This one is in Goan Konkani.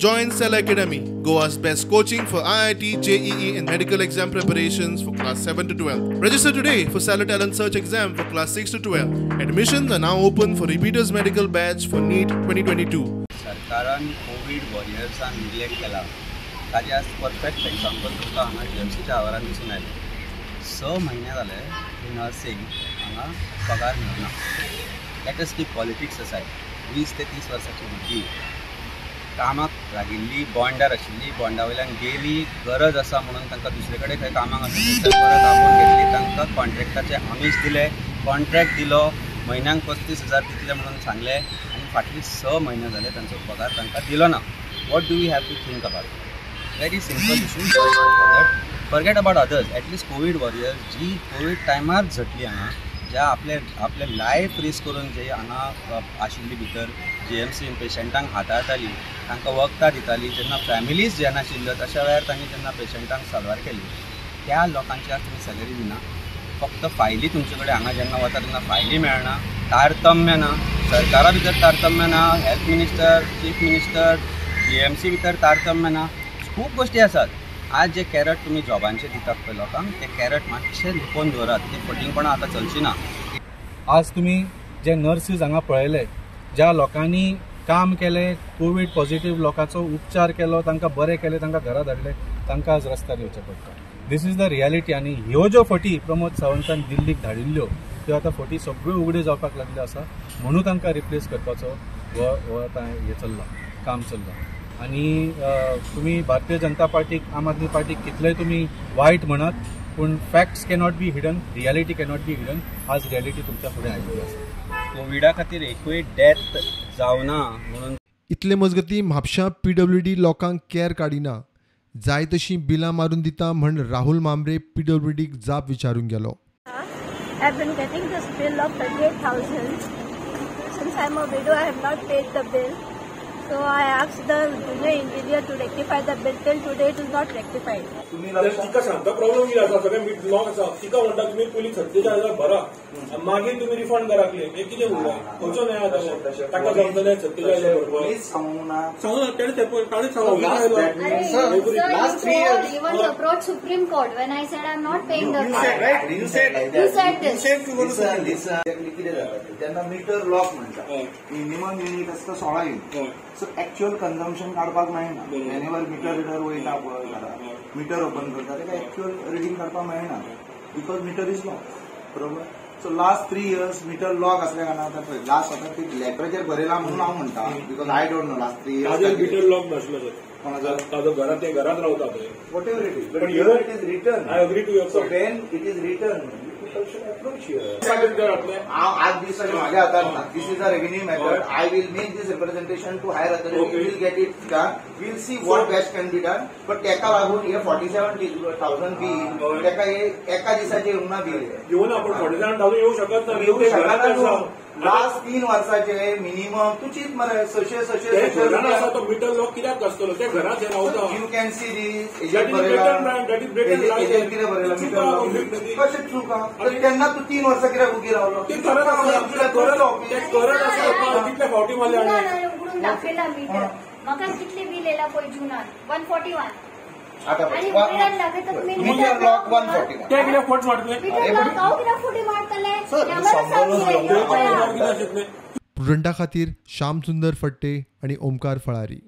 Join Cell Academy, Goa's best coaching for IIT, JEE and medical exam preparations for class 7 to 12. Register today for Cellar Talent Search exam for class 6 to 12. Admissions are now open for Repeaters Medical Batch for NEET 2022. सरकारान कोवीड वॉरियर्सांक निग्लेक्ट केला ताजें आज परफेक्ट एग्जाम्पल तुमकां हांगा जीएमसीच्या आवारान दिसून आयलें. 6 म्हयने जाले की नर्सींक हांगा पगार मेळना. Let us keep politics aside. 20 ते 30 वर्सांची भुरगीं कामाक लागिल्ली, बॉन्डार आशिल्ली, बॉन्डा वयल्यान गेली, गरज आसा म्हणून तांकां दुसरे कडेन खंय कामाक आसा थंयसर परत आपोवन घेतली, तांकां कॉन्ट्रॅक्टाचें आमीश दिलें, कॉन्ट्रॅक्ट दिलो, म्हयन्याक 35,000 दितले म्हणून सांगलें आनी फाटली 6 म्हयने जाले तांचो पगार तांकां दिलो ना. What do we have to think about? Very simple issue. Forget about others. At least COVID warriors ji Covid टायमार झटली हांगा, ज्या आपले आपले लायफ रिस्क करून जे हांगा आशिल्ली भितर जीएमसीन पेशंटांक हाताळटाली, तांकां वखदां दिताली, जेन्ना फॅमिलीज येनाशिल्ल्यो तशा वेळार तांणी जेन्ना पेशंटांक साल्वार केली, त्या लोकांची आज तुमी सॅलरी दिना. फक्त फायली तुमचे कडेन हांगा जेन्ना वता तेन्ना फायली मेळना, तारतम्य ना, सरकारा भितर तारतम्य ना, health minister, chief minister, GMC भितर तारतम्य ना. खूब गोश्टी आसात. आज जे कॅरट तुमी जॉबांचे दितात पळय लोकांक, ते कॅरट मातशे लिपोवन दवरात, ते फटींगपणां आतां चलची ना. आज तुमी जे नर्सीज हांगा पळयले, ज्या लोकांनी काम केलें, कोवीड पॉझिटिव्ह लोकांचो उपचार केलो, तांकां बरें केलें, तांकां घरा धाडले, तांकां आज रस्त्यार येवचें पडटा. This is the reality. आनी ह्यो ज्यो फटी प्रमोद सावंतान दिल्लीक धाडिल्ल्यो त्यो आतां फटी सगळ्यो उगड्यो जावपाक लागल्यो आसा. म्हणून तांकां रिप्लेस करपाचो हो आतां हें चल्लां, काम चल्लां. आनी तुमी भारतीय जनता पार्टीक, आम आदमी पार्टीक कितलेय तुमी वायट म्हणत, पूण facts cannot be hidden, reality cannot be hidden. आज रियलिटी तुमच्या फुडें आयिल्ली आसा. कोविडा खातीर एकूय डेथ जावना म्हणून. इतले मजगती म्हापशां पीडब्ल्यूडी लोकांक कॅर काडिना, जाय तशी बिलां मारून दिता म्हण राहुल मामरे पीडब्ल्यूडीक जाप विचारूंक गेलो. I have been getting this bill of 38,000. Since I am a widow, I have not paid the bill. So I asked the junior engineer to rectify the bill. Till today it is not rectified. तिका सांगता प्रॉब्लम कितें आसा, सगळें लॉक आसा. तिका म्हणटा तुमी पयलीं 47,000 भरा, मागीर तुमी रिफंड करा क्लेम. हें कितें उरलां खंयचो न्याय आतां? ताका जमतलें 47,000 भरपाक? सांगूंक ना, सांगूं ना ताणें सांगूंक. Even approach Supreme Court when I said I am not paying the bill. You said you said this. कितें जाता तेन्ना मिटर लॉक म्हणटा, मिनिमम युनीट आसता 16 युनीट. सो एक्चुअल कन्जम्पशन काडपाक मेळना. वेनेवर मिटर रिडर वयता पळय घरा, मिटर ओपन करता ताका एक्चुअल रिडींग काडपाक मेळना because meter is lock. बरोबर. So last 3 years meter lock असल्या कारणान आतां पळय लास्ट आतां ते लेटराचेर बरयलां म्हणून हांव म्हणटा because I don't know last 3 years meter lock नासलो कोणाचो, ताजो घरात ते घरात रावता पळय. Whatever it is, but here it is written. I agree to your so when it is written approach here. आज दिसाचे माझ्या हातात ना. This is a revenue method. I will make this representation to higher authority. Will get it done. Will see what best can be done. But तेका लागून हे 47,000 बील तेका एका दिसाचे येवंक ना बील. येवना, पण 47,000 येवंक शकत ना. येवंक शकना. लास्ट 3 वर्साचे मिनिमम तूं चीत मरे 600 600 आसा. तो मिटर लॉक कित्याक आसतलो? ते घरात रावता. You can see these. कितें बरयलां मिटर लॉक कशें चूक आहा? तेन्ना तूं 3 वर्सां कित्याक उगी रावलो? कितले फावटी मारले उगडून दाखयला मिटर. म्हाका कितले बील येयला पळय जुनान 141. Meter lock 141. ते कित्याक फट मारतले? हांव कित्याक फटी मारतले? प्रुडंटा खातीर श्याम सुंदर फट्टे आनी ओमकार फळारी.